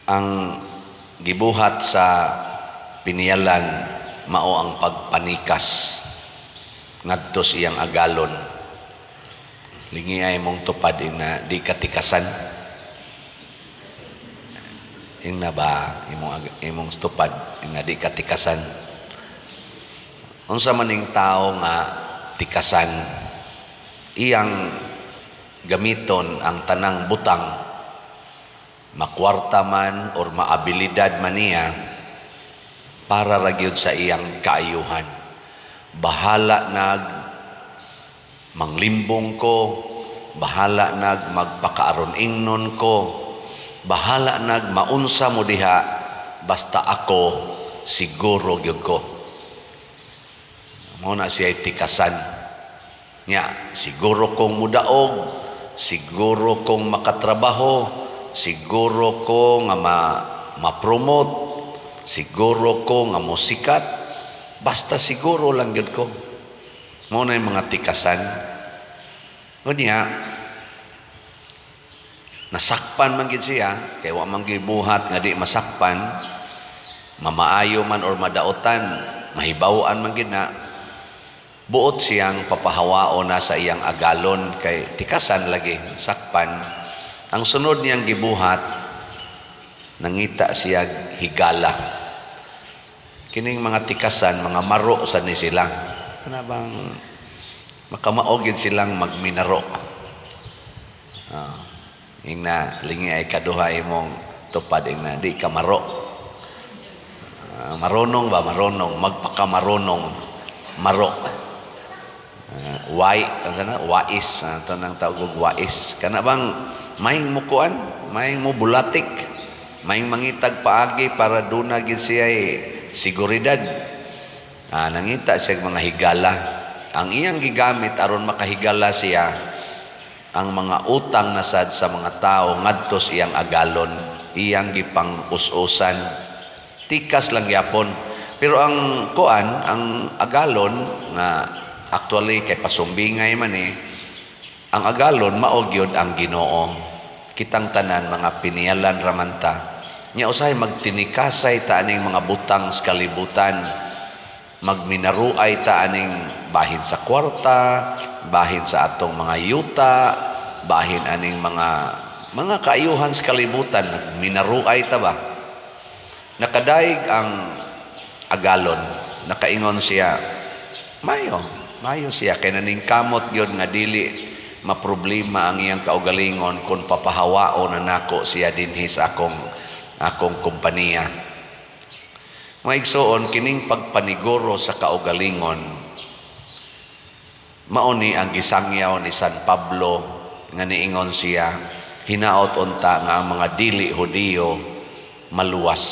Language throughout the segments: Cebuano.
Ang gibuhat sa piniyalan mao ang pagpanikas ngadto sa iyang agalon. Lingi ay mong tupad na di katikasan. Ingna ba imong tupad nga di katikasan? Unsa man ning tao nga tikasan, iyang gamiton ang tanang butang, makwarta man or maabilidad man niya, para ra gyud sa iyang kaayuhan. Bahala nag manglimbong ko, bahala nag magpakaaron ingnon ko, bahala nag maunsa mo diha, basta ako siguro gyud ko. Mao na siya tikasan. Nya, siguro kong mudaog, siguro kong makatrabaho, siguro ko nga ma-promote, siguro ko nga mosikat, basta siguro lang gyud ko. Mao na yung mga tikasan. Unya, nasakpan man gid siya, kay wa man gibuhat nga di masakpan, mamaayo man or madaotan, mahibaw-an man gid na, buot siyang papahawaon na sa iyang agalon kay tikasan lagi, nasakpan. Ang sunod niyang gibuhat, nangita siya higala. Kining mga tikasan, mga maro sa ni sila. Kana bang makamao gid silang magminaro. Ingna lingi ay kaduha imong tupad, ingna di ka maro. Marunong ba, marunong magpakamarunong, maro. Wai ang sana wais, ato nang tawag og wais. Kana bang maing mo kuan, maing mo bulatik, maing mangitag paagi para duna gid siya seguridad. Nangita siya mga higala. Ang iyang gigamit aron makahigala siya, ang mga utang na sad sa mga tao ngadto sa iyang agalon, iyang gipang us-usan. Tikas lang gyapon. Pero ang kuan, ang agalon nga actually kay pasumbingay man eh, ang agalon mao gyud ang Ginoo. Kitang tanan mga piniyalan ramanta. Nya usahay magtinikasay ta aning mga butang sa kalibutan. Magminaruay ta aning bahin sa kwarta, bahin sa atong mga yuta, bahin aning mga kaayuhan sa kalibutan, nagminaruay ta ba? Nakadaig ang agalon, nakaingon siya, mayo, mayo siya kay naningkamot gyud nga dili maproblema ang iyang kaugalingon kung papahawaon na nako siya dinhi sa akong kompanya. Mga igsoon, kining pagpaniguro sa kaugalingon, mao ni ang gisangyaw ni San Pablo nga niingon siya, hinaot unta nga ang mga dili Hudiyo maluwas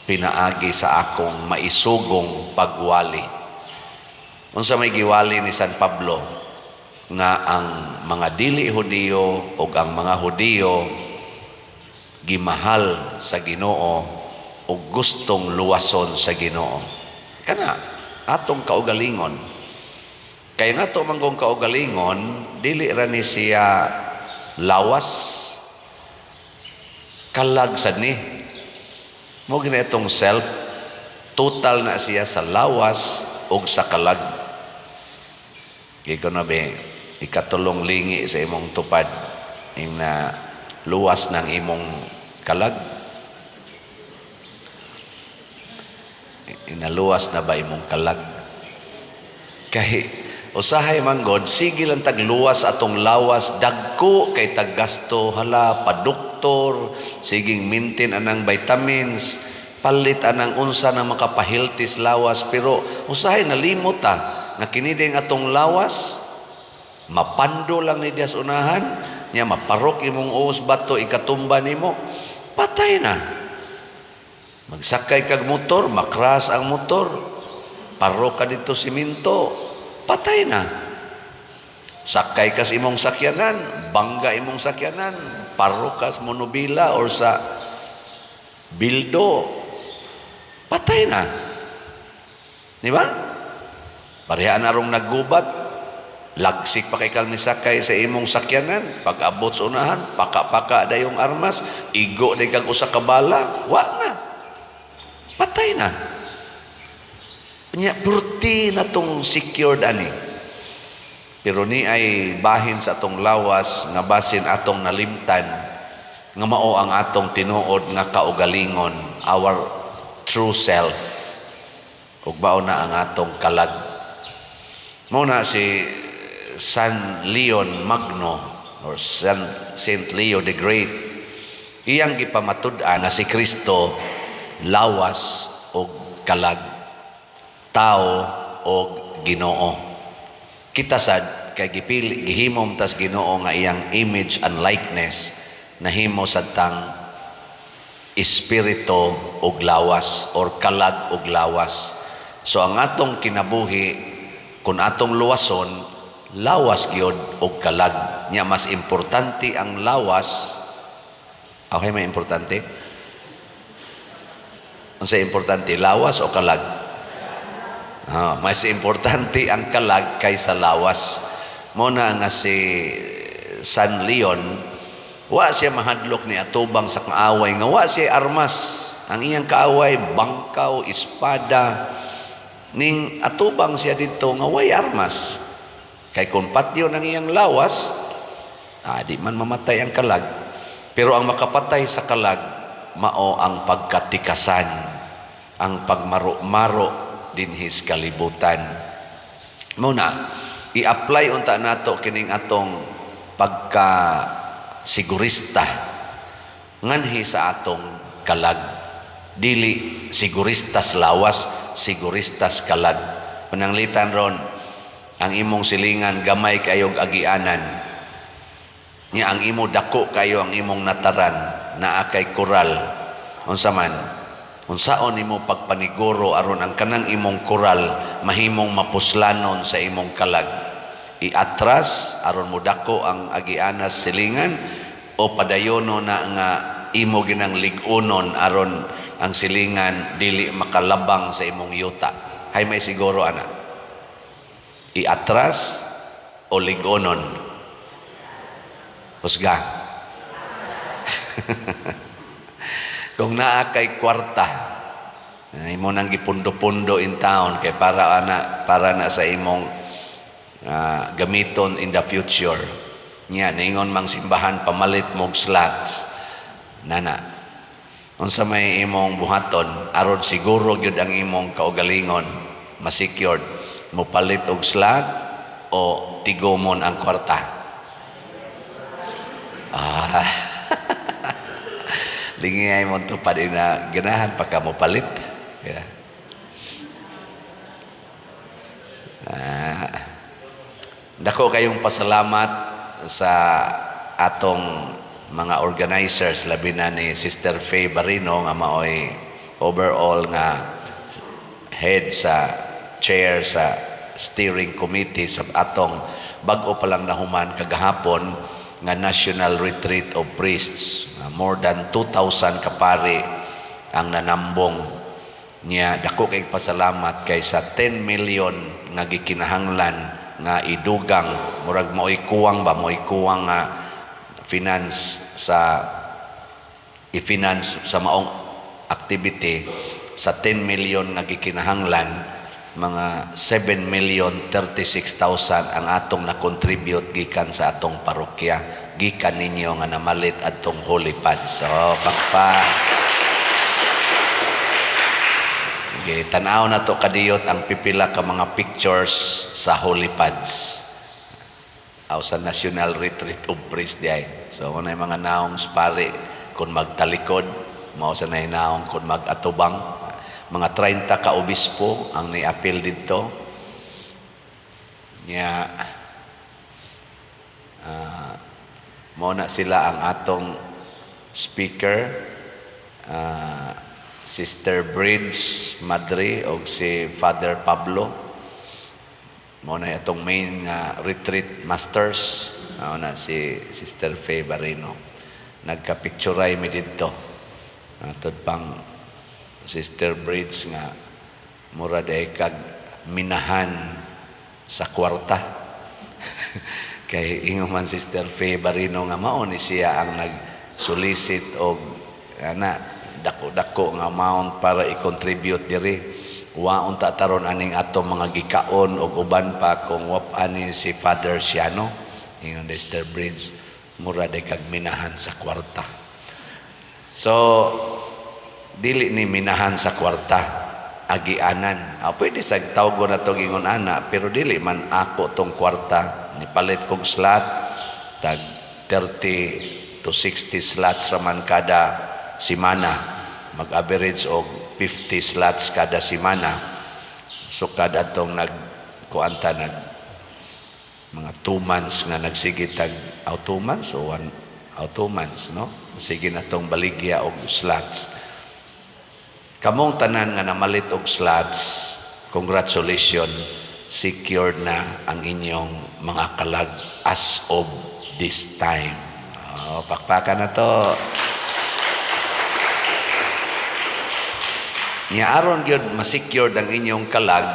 pinaagi sa akong maisugong pagwali. Unsa may giwali ni San Pablo? Nga ang mga dili Hudiyo ug ang mga Hudiyo gimahal sa Ginoo ug gustong luwason sa Ginoo. Kana atong kaugalingon. Kay nga ato manggong kaugalingon, dili ra ni siya lawas, kalag sad ni. Mo gina itong self, total na siya sa lawas ug sa kalag. Kay kuno be, ikatulong lingi sa imong tupad ing na luwas ng imong kalag. Inaluwas na ba imong kalag? Kay usahay man god, sige lang tagluwas atong lawas, dagko kay taggasto, hala, paduktor, siging maintain anang vitamins, palit anang unsa na makapahiltis lawas, pero usahay nalimot ta nga kini ding atong lawas mapando lang ni Dios unahan nya, maparok imong uos, bato ikatumba nimo, patay na. Magsakay kag motor, makras ang motor, paro ka dito siminto, patay na. Sakay ka sa imong sakyanan, bangga imong sakyanan, paro ka sa monobila or sa bildo, patay na. Di ba? Pareha na rong naggubat. Lagsik pa kay kang nisakay sa imong sakyanan, pag abot sa unahan, paka-paka dayong armas, igo day kag usa ka bala, wa na. Patay na. Nya purti na tong secured ani. Pero ni ay bahin sa atong lawas nga basin atong nalimtan nga mao ang atong tinuod nga kaugalingon, our true self. Ug mao na ang atong kalag. Mao na si San Leon Magno or Saint Leo the Great, iyang gipamatud-an nga si Kristo lawas og kalag, tao og Ginoo. Kita sad kay gipili, gihimom tas Ginoo nga iyang image and likeness, nahimo sad tang espiritu og lawas or kalag og lawas. So ang atong kinabuhi, kung atong luwason, lawas gyud og kalag. Nya mas importante ang lawas. Okay, may importante. Unsa importante, lawas o kalag? Ah, mas importante ang kalag kaysa lawas. Mao na nga si San Leon, wa siya mahadlok ni atubang sa kaaway nga wa siya armas. Ang iyang kaaway bangkaw, espada. Ning atubang siya dito nga way armas. Kay kung patyon ang iyang lawas, di man mamatay ang kalag. Pero ang makapatay sa kalag, mao ang pagkatikasan, ang pagmaro-maro dinhis kalibutan. Muna, i-apply unta nato kining atong pagka sigurista nganhi sa atong kalag. Dili siguristas lawas, siguristas kalag. Pananglitan ron, ang imong silingan gamay kayog agianan. Nya ang imo dako kayo ang imong nataran, naa kay koral. Unsa man? Unsaon nimo pagpaniguro aron ang kanang imong koral mahimong mapuslanon sa imong kalag? Iatras aron mo dako ang agianas silingan o padayono na nga imo ginang lig-unon aron ang silingan dili makalabang sa imong yuta? Hay may siguro ana. Iatras o lig-unon? Husga. Kung naa kay kwarta, imo nang gipundo-pundo in town kay para na sa imong gamiton in the future. Nya ningon mang simbahan pamalit mog slats. Nana. Unsa may imong buhaton aron siguro gyud ang imong kaugalingon ma-secured? Mopalit og slat o tigomon ang kwarta? Ah. Lingay mo tupad ina, ganahan pa ka mo palit. Yeah. Dako kayong pasalamat sa atong mga organizers, labi na ni Sister Faye Barino nga maoy overall nga head sa chair sa steering committee sa atong bag-o pa lang nahuman kagahapon nga National Retreat of Priests. More than 2,000 kapari ang nanambong niya. Dako kay pasalamat kay sa 10 million nga gikinahanglan nga idugang, murag maoy kuwang ba, maoy kuwang nga finance sa i-finance sa maong activity. Sa 10 million nga gikinahanglan, mga 7,036,000 ang atong na-contribute gikan sa atong parokya, gikan ninyo nga namalit adtong holy pads. So pakpa. Okay, tan-aw na to kadiyot ang pipila ka mga pictures sa holy pads aw sa National Retreat of Priests diay. So unay mga naong pare kung magtalikod, mao sa nay naong kung magatubang. Mga 30 ka obispo ang niapil didto. Nya mao na sila ang atong speaker, Sister Bridge Madre og si Father Pablo. Mao na atong main nga retreat masters. Mao na si Sister Faye Barino. Nagka-picturay mi didto. Atod pang Sister Bridge nga mura day kag minahan sa kwarta. Kay ingon man Sister Faye Barino nga mao ni siya ang nag-solicit og ana dako-dako nga amount para i-contribute diri. Wa unta taron aning ato mga gikaon og uban pa kung wa ani si Father Siano. Ingon Sister Bridge, mura day kag minahan sa kwarta. So dili ni minahan sa kwarta, agianan. Ah, pwede sa tawgon na to ingon ana, pero dili man ako tong kwarta. Nipalit kog slot, tag 30 to 60 slots raman kada simana. Mag-average og 50 slots kada simana. So kada atong nag kuanta, nag mga 2 months nga nagsige tag aw 2 months o 1 aw 2 months, no, sige na tong baligya og slots. Kamong tanan nga namalit og slots, congratulations, secured na ang inyong mga kalag as of this time. Oh, pakpakan na to. Nya aron gyud ma-secured ang inyong kalag,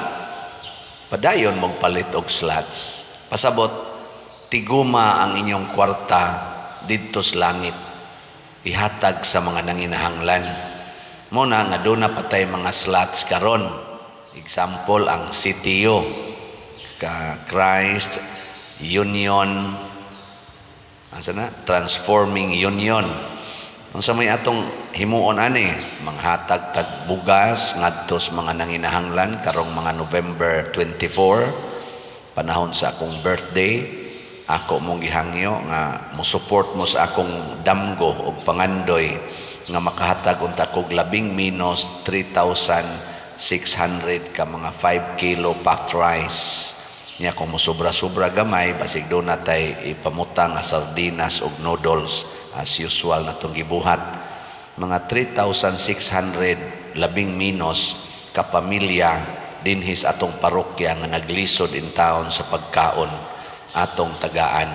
padayon magpalit og slots. Pasabot, tiguma ang inyong kwarta didto sa langit. Ihatag sa mga nanginahanglan. Mao na nga duna pa tay mga slots karon. Example, ang CTU, ka Christ Union, asa na? Transforming Union. Unsa may atong himuon ani? Manghatag tag bugas ngadto sa mga nanginahanglan karong mga November 24, panahon sa akong birthday. Ako mong gihangyo nga mo support mo sa akong damgo og pangandoy nga makahatag unta kog labing minus 3,600 ka mga 5 kilo packed rice. Nya kung mosobra-sobra gamay, basig duna tay ipamutang nga sardinas og noodles as usual na tong gibuhat. Mga 3,600 labing minus ka pamilya dinhi sa atong parokya nga naglisod in town sa pagkaon atong tagaan.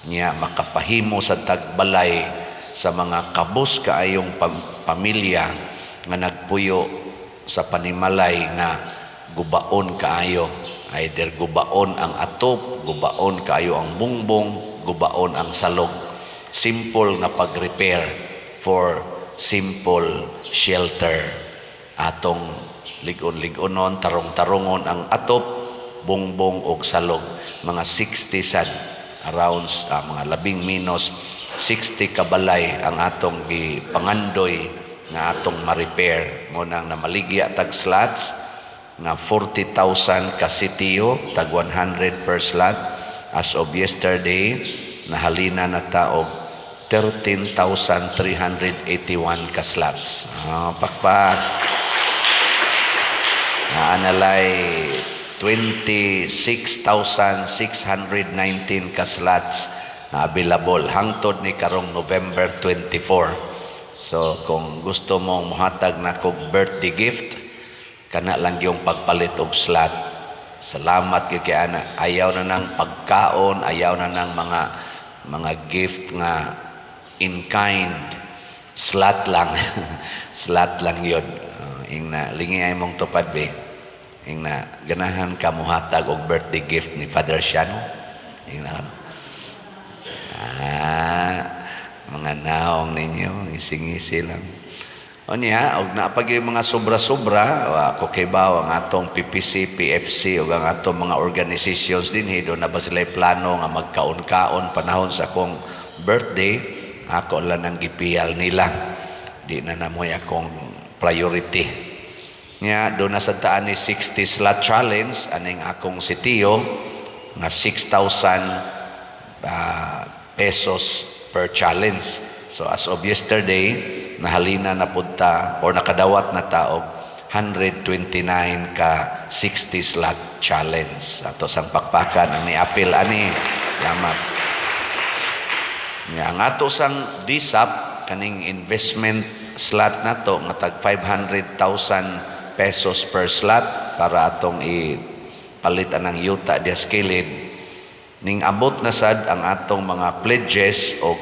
Nya makapahimo sa tagbalay sa mga kabus kaayong pamilya nga nagpuyo sa panimalay nga gubaon kaayo. Either gubaon ang atop, gubaon kaayo ang bungbong, gubaon ang salog. Simple nga pag-repair for simple shelter. Atong lig-on-lig-onon, tarong-tarongon ang atop, bungbong og salog. Mga 60 sad, around mga labing minus 60 kabalay ang atong gipangandoy nga atong ma-repair. Mao nang namaligya tag slots nga 40,000 ka sitio, tag 100 per slot. As of yesterday, nahalina na ta og 13,381 ka slots. Ah, pakpak. Naanalay 26,619 ka slots na available hangtod ni karong November 24. So kung gusto mong muhatag na kog birthday gift, kana lang yung pagpalit og slot. Salamat gyud kay ana. Ayaw na nang pagkaon, ayaw na nang mga gift nga in kind. Slot lang. Slot lang yun. Ing na lingi ay mong tupad be. Ing na ganahan ka muhatag og birthday gift ni Father Siano. Ing na ano. Ah, mga naong ninyo, ngising-ngisi lang. O niya, og naapag yung mga sobra-sobra, ako kay baw ang atong PPC, PFC, ug ang atong mga organizations dinhi, duna ba sila plano nga magkaon-kaon panahon sa akong birthday, ako lang ang gipiyal nila. Di na namoy akong priority. Nya, duna sa taan ni 60 slot challenge, aning akong sitio, nga 6,000 pesos per challenge. So as of yesterday, nahalina na pud ta or nakadawat na ta og 129 ka 60 slot challenge. Ato sang pakpakan ang niapil ani. Yamat. Nga ang ato sang DSAP, kaning investment slot nato nga tag 500,000 pesos per slot para atong ipalit anang yuta diha sa kilid, ning abot na sad ang atong mga pledges og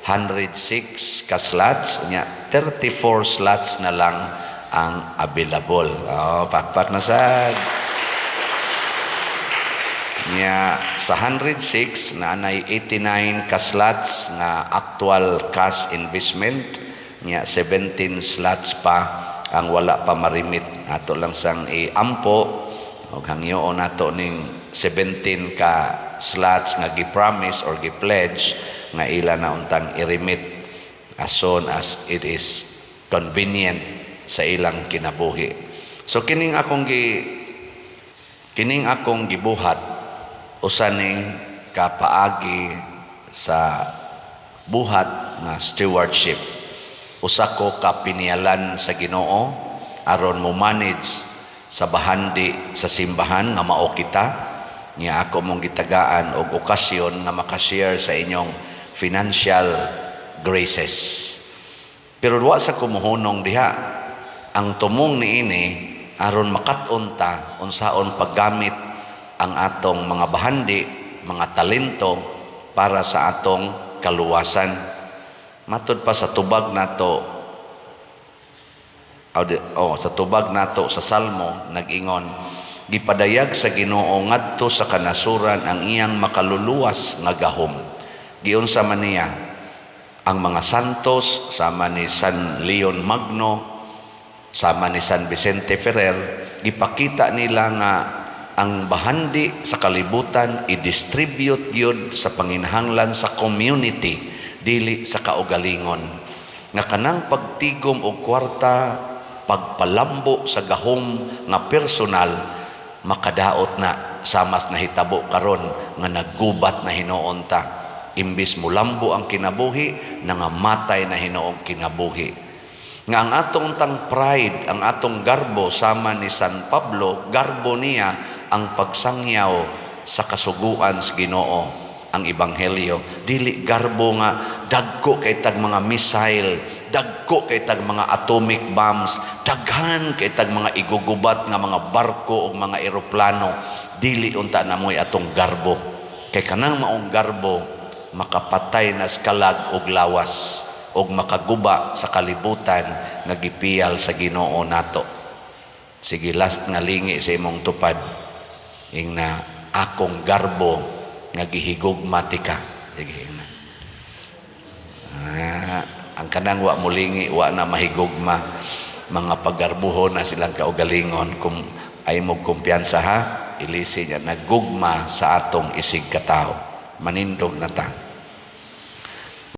106 ka slots. Nya 34 slots na lang ang available. Oh, pakpak na sad. Nya sa 106 na anay 89 ka slots nga actual cash investment, nya 17 slots pa ang wala pa ma-remit. Ato lang sang iampo og hangyoon nato ning 17 ka slots nga gi-promise or gi-pledge nga ila na untang i-remit as soon as it is convenient sa ilang kinabuhi. So kining akong gibuhat, usa ni kapaagi sa buhat nga stewardship. Usa ko ka pinialan sa Ginoo aron mo manage sa bahandi sa simbahan nga mao kita, niya ako mong gitagaan og okasyon nga makashare sa inyong financial graces. Pero wa sa kumuhunong diha. Ang tumong niini aron makat-on ta unsaon paggamit ang atong mga bahandi, mga talento para sa atong kaluwasan. Matud pa sa tubag nato, oh, sa tubag nato sa Salmo, nag-ingon, "Gipadayag sa Ginoo ngadto sa kanasuran ang iyang makaluluwas nga gahom." Giunsa man niya ang mga santos sama ni San Leon Magno, sama ni San Vicente Ferrer, gipakita nila nga ang bahandi sa kalibutan i-distribute gyud sa panginahanglan sa community, dili sa kaugalingon. Nga kanang pagtigom og kwarta, pagpalambo sa gahom nga personal, makadaot na samas nahitabo karon nga naggubat na hinuon ta. Imbis mulambo ang kinabuhi, nangamatay na hinuong kinabuhi. Nga ang atong tang pride, ang atong garbo sama ni San Pablo, garbo niya ang pagsangyaw sa kasuguan sa Ginoo, ang ebanghelyo. Dili garbo nga dagko kay tag mga missile, dagko kay tag mga atomic bombs, daghan kay tag mga igugubat nga mga barko ug mga eroplano. Dili unta na mo'y atong garbo. Kay kanang maong garbo makapatay na sa kalag ug lawas ug makaguba sa kalibutan nga gipiyal sa Ginoo nato. Sige, last nga lingi sa imong tupad. Ingna, "Akong garbo nga gihigugma tika." Sige, ingna. Ah, ang kanang wa mulingi, wa na mahigugma. Mga paggarbuhon na silang kaugalingon. Kung ay mo kumpiyansa ha, ilisi niya, nagugma sa atong isig katao. Manindog na ta.